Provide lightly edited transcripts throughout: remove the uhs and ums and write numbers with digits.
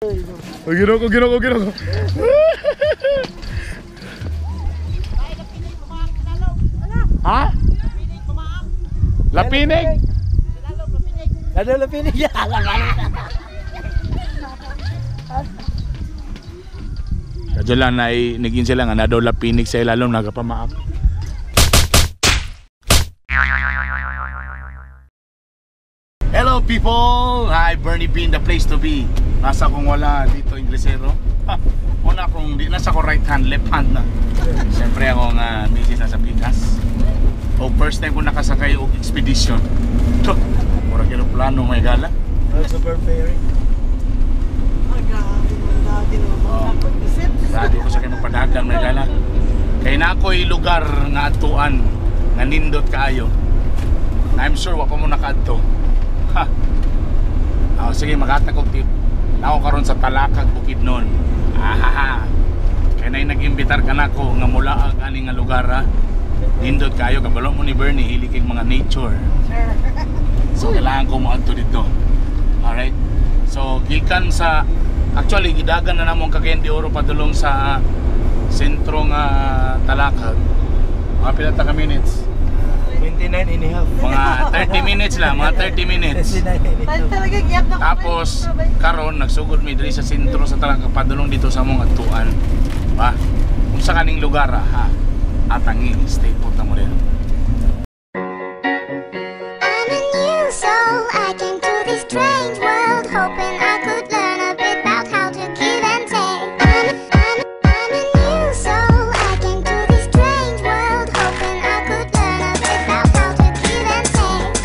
Oh, ginoo ko, ginoo ko, ginoo ko. Ha? Lapinig? Lalo lapinig. Kadyo lang na naging sila nga na daw lapinig sa ilalom nagapamaak. Hello people! Hi, Bernie B in the place to be. Nasa kong wala dito Inglesero. Ha, una kong di nasa ko right hand, left hand na. Siyempre ako nga misis nasa Pikas. O first time ko nakasakay og expedition. To, murag eroplano may gala. Super fairy. Oh. Grabe ko sa kayo magpadagan may gala. Kay na ako'y lugar nga atuan nga nindot kaayo. I'm sure wa pa mo nakaadto. Ha. Ah, sige, maghatag og tip. Nako karon sa Talakag, Bukidnon. Ahaha. Kay nay nag-imbitar ka nako nga mulaag ani nga lugar ha. Nindot kaayo, kabalo mo ni Bernie hilig kay mga nature. So kailangan ko moadto dito. Alright. So gikan sa actually gidagan na namong Cagayan de Oro padulong sa sentro nga Talakag. Mga pila ta ka minutes? 29 and a half. Mga 30 minutes lang, mga 30 minutes. 29 and a half. Talaga giyap na Tapos karon nagsugod mi diri sa sentro sa Talakag padulong dito sa among adtuan. Ba? Kung sa kaning lugar ha. Atangi, stay put na mo rin. I'm a new soul. I came to this strange world hoping I could learn a bit about how to give and take. I'm a new soul. I came to this strange world hoping I could learn a bit about how to give and take.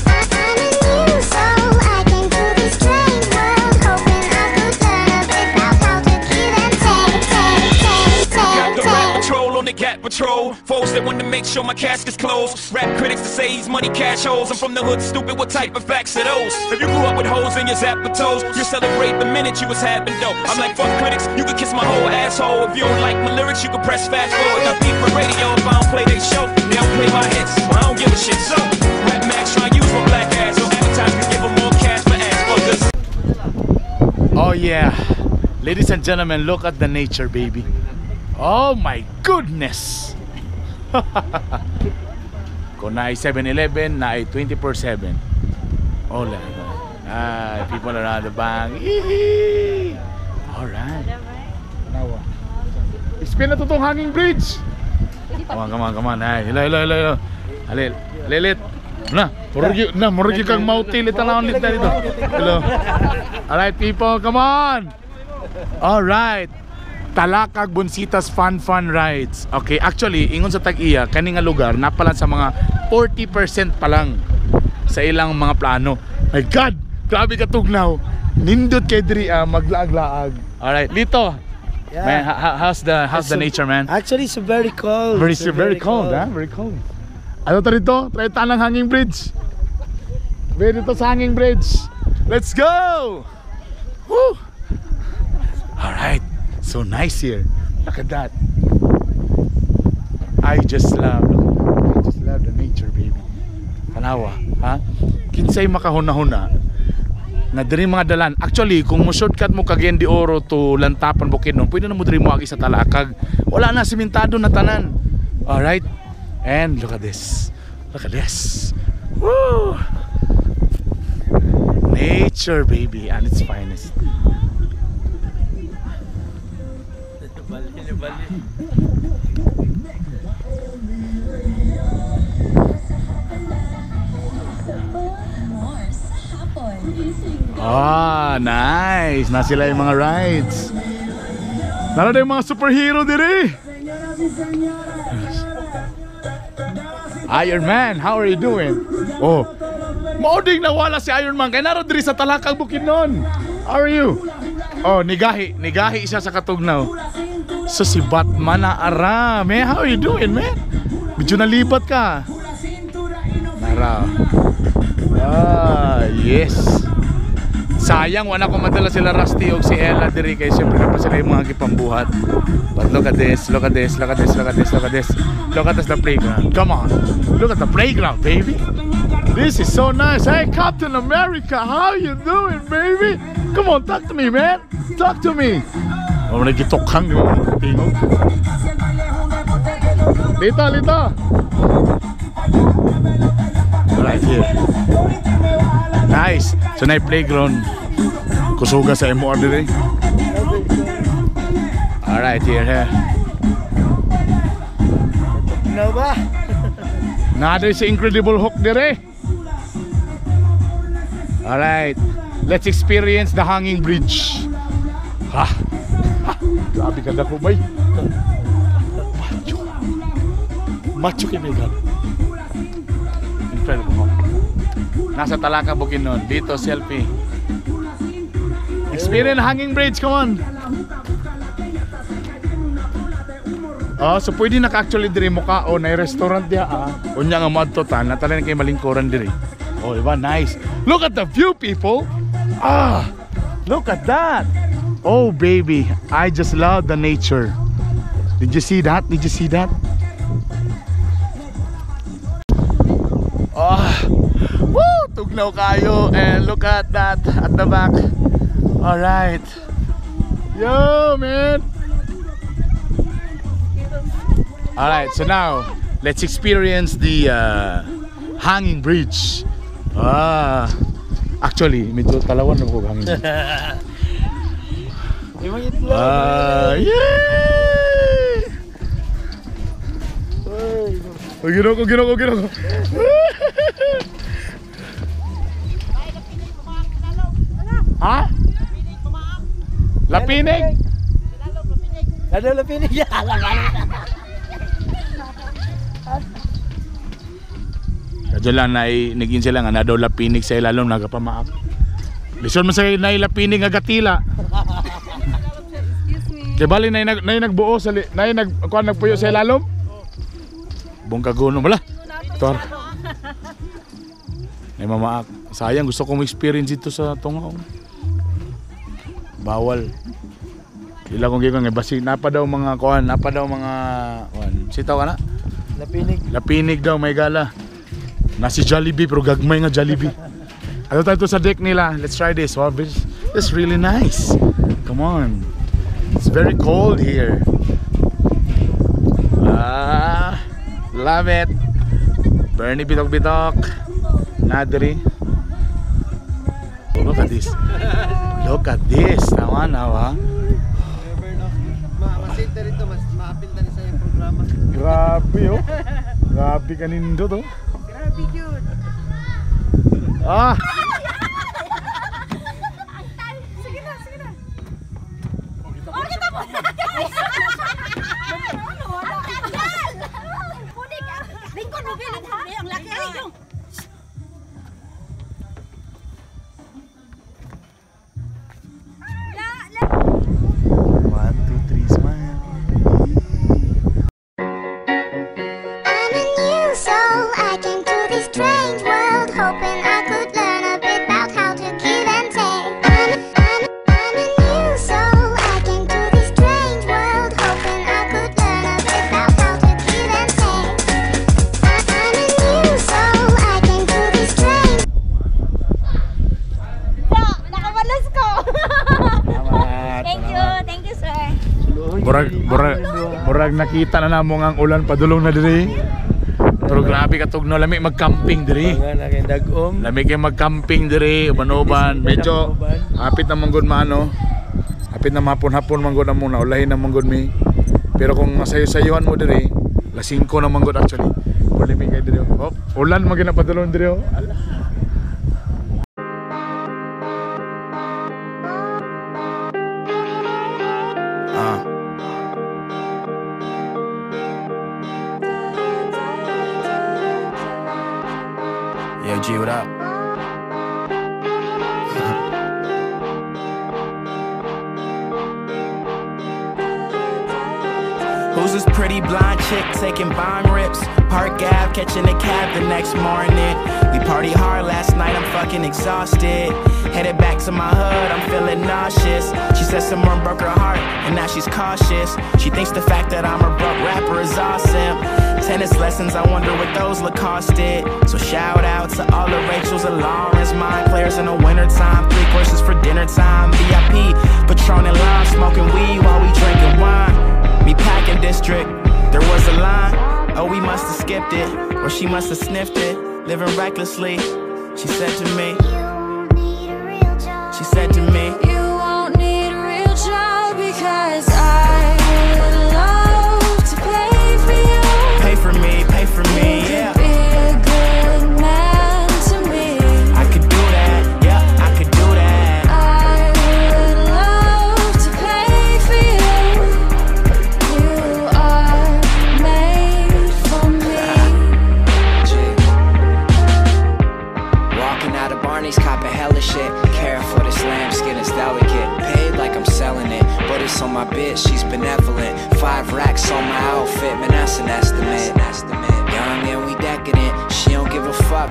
I'm a new soul. I came to this strange world hoping I could learn a bit about how to give and take, take, take, Got take, the rap take. patrol on the cat patrol. Foes that want to make sure my casket's closed. Rap critics to say he's money cash holes. I'm from the hood, stupid. What type of facts are those? If you grew up with holes in your zappatos, you celebrate the minute you was having dough. I'm like, fuck critics, you could kiss my whole asshole. If you don't like my lyrics, you can press fast forward. Got beef with radio if I don't play they show. They don't play my hits, well, I don't give a shit. So, Rap Max try to use my black ass. So advertisers can give 'em more cash for ass fuckers. Oh yeah. Ladies and gentlemen, look at the nature, baby. Oh my goodness. Kung naay 7-Eleven, naay 24/7. Hola. Ah, people around the bank. Yee! Alright. Tanawa. Spin na to tong hanging bridge. Come on, come on, come on. Ay, hello, hello, hello, hello. Halil, halilit. Na, murag na, murag kang mautil tanawon lit na dito. Hello. Alright, people, come on. Alright. Talakag Bonsitas Fun Fun Rides. Okay, actually, ingon sa tag-iya, kani nga lugar napalan sa mga 40% pa lang sa ilang mga plano. My God, grabe ka tugnaw. Nindot kay diri maglaag-laag. Alright, Lito. Yeah. Man, how's the nature, man? Actually, it's very cold. Very It's very cold, huh? Very cold. Ano ta dito? Try ta ng hanging bridge. Very dito sa hanging bridge. Let's go! Woo! Alright. So nice here. Look at that. I just love the nature, baby. Tanawa, ha? Kinsay makahuna-huna nga diri mga dalan. Actually, kung mo shortcut mo Cagayan de Oro to Lantapan, Bukidnon, pwede na mo diri mo agi sa Talakag. Wala na, simentado na tanan. Alright? And look at this. Look at this. Woo! Nature, baby, and its finest. Bali, bali. Ah, nice. Na sila yung mga rides. Nara na yung mga superhero diri. Iron Man, how are you doing? Oh, mauding nawala si Iron Man. Kaya naro diri sa Talakag, Bukidnon. How are you? Oh, nigahi. Nigahi siya sa katugnaw. So si Batman na ara. Man, how are you doing, man? Medyo nalipat ka. Nara. Ah, yes. Sayang wala ko madala sila Rusty o si Ella diri kay syempre na pa sila yung mga gipambuhat. But look at this, look at this, look at this, look at this, look at this. Look at this, the playground. Come on. Look at the playground, baby. This is so nice. Hey, Captain America, how you doing, baby? Come on, talk to me, man. Talk to me. Oh, nagitukhang di mo tingog. Lita, Lita. Right here. Nice. So na playground. Kusuga sa MOR dire. Alright, here, here. No ba? Naa si Incredible Hulk dire. Alright. Let's experience the hanging bridge. Ha. Ha. Grabe ka dako, bay. Macho. Macho kay my God. Incredible Hulk. Nasa Talaka, Bukidnon. Dito, selfie. Experience hanging bridge, come on. Oh, so pwede na ka actually diri mo ka o na restaurant diha ah. Unya nga moadto ta, natala na kay malingkuran diri. Oh, diba? Nice. Look at the view, people. Ah, look at that. Oh, baby, I just love the nature. Did you see that? Did you see that? Ah, woo, tugnaw kayo. And look at that at the back. All right. Yo, man. All right, so now let's experience the hanging bridge. Ah, actually, medyo talawan na ko hanging bridge. Ah, yay! Oh, ginoo ko, ginoo ko, ginoo ko. Ha? Lapinig? Ano lapinig? Kadyo lang, naging sila nga, na daw lapinig sa ilalom, nagapamaak. Lisod man sa nay lapinig nga gatila. Excuse me. Kay bali nay nay nagbuo sa nay nag kuan nagpuyo sa ilalom. Bungkagono wala. Tor. Nay mamaak. Sayang, gusto kong experience dito sa tungaw. Bawal. Ila kong gigon nga basig napa daw mga kuan, napa daw mga kuan. Sitaw ka na? Lapinig. Lapinig daw may gala. Nasi Jollibee pero gagmay nga Jollibee. Ano tayo to sa deck nila? Let's try this. Wow, this is really nice. Come on. It's very cold here. Ah, love it. Bernie bitok bitok. Nadri. Oh, look at this. Look at this. Tawa na wa. Masinta rito, mas maapil na sa iyong programa. Grabe oh. Grabe kanindo to. Grabe yun. Ah. Sige na, sige na. Oh, kita mo! Ano? Ang tagal! Punik! Lingkod mo, Bill. Ang laki. Ay, yung... One, two, three, smile. I'm a new soul. I came to this strange world hoping I could learn a bit about how to give and take. I'm a new soul. I came to this strange world hoping I could learn a bit about how to give and take. I'm a new soul. I came to this strange Nakabalas ko! Salamat. Thank you, sir. Murag, murag, murag nakita na namo nga ang ulan padulong na diri. Pero grabe ka tugno, lami mag-camping diri. Lami kay mag-camping diri, uban-uban. Medyo hapit na manggod maano. Hapit na mahapon-hapon manggod na muna, ulahin na manggod mi. Pero kung masayo-sayuhan mo diri, las 5 na manggod actually. Pwede mi kay diri. Oh, ulan man gyud padulong diri. Oh. Ala. Yo, G, what up? Who's this pretty blonde chick taking bomb rips? Park Ave, catching a cab the next morning. We party hard last night, I'm fucking exhausted. Headed back to my hood, I'm feeling nauseous. She Said someone broke her heart, and now she's cautious. She thinks the fact that I'm a broke rapper is awesome. Tennis lessons, I wonder what those look costed. So shout out to all the Rachels and Laurens, mind players in the wintertime, three courses for dinner time, VIP, Patron and lime, smoking weed while we drinking wine. Me packing district, there was a line. Oh, we must have skipped it, or she must have sniffed it. Living recklessly, she said to me. She said to me, You won't need a real job because I would love to pay for you. Pay for me, yeah. Be a good man to me. I could do that, yeah, I could do that. I would love to pay for you. You are made for me. Walking out of Barney's, copping hella shit. Care for this lambskin, it's delicate. Paid like I'm selling it, but it's on my bitch, she's benevolent. 5 racks on my outfit, man, that's an estimate. Young and we decadent, she don't give a fuck.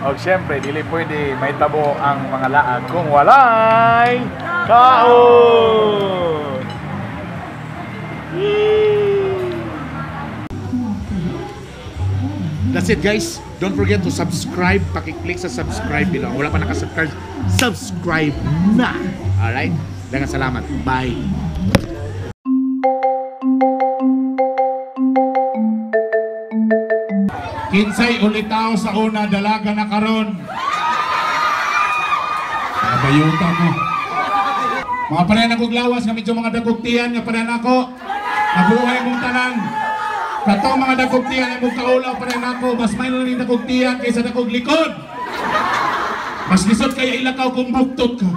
O siyempre, dili pwede mahitabo ang mga laag kung walay kaon. Yee! That's it, guys. Don't forget to subscribe. Paki-click sa subscribe below. Wala pa nakasubscribe, subscribe na. Alright? Daghang salamat. Bye. Kinsay ulitaw sa una, dalaga na karon. Bayuta mo. Mga parehan akong lawas nga medyo mga dagugtian nga parehan ako. Mabuhay mong tanan. Katong mga dagugtian ay mong kaulaw parehan ako. Mas may ning dagugtian kaysa dagug likod. Mas lisod kaya ilakaw kung buktot ka.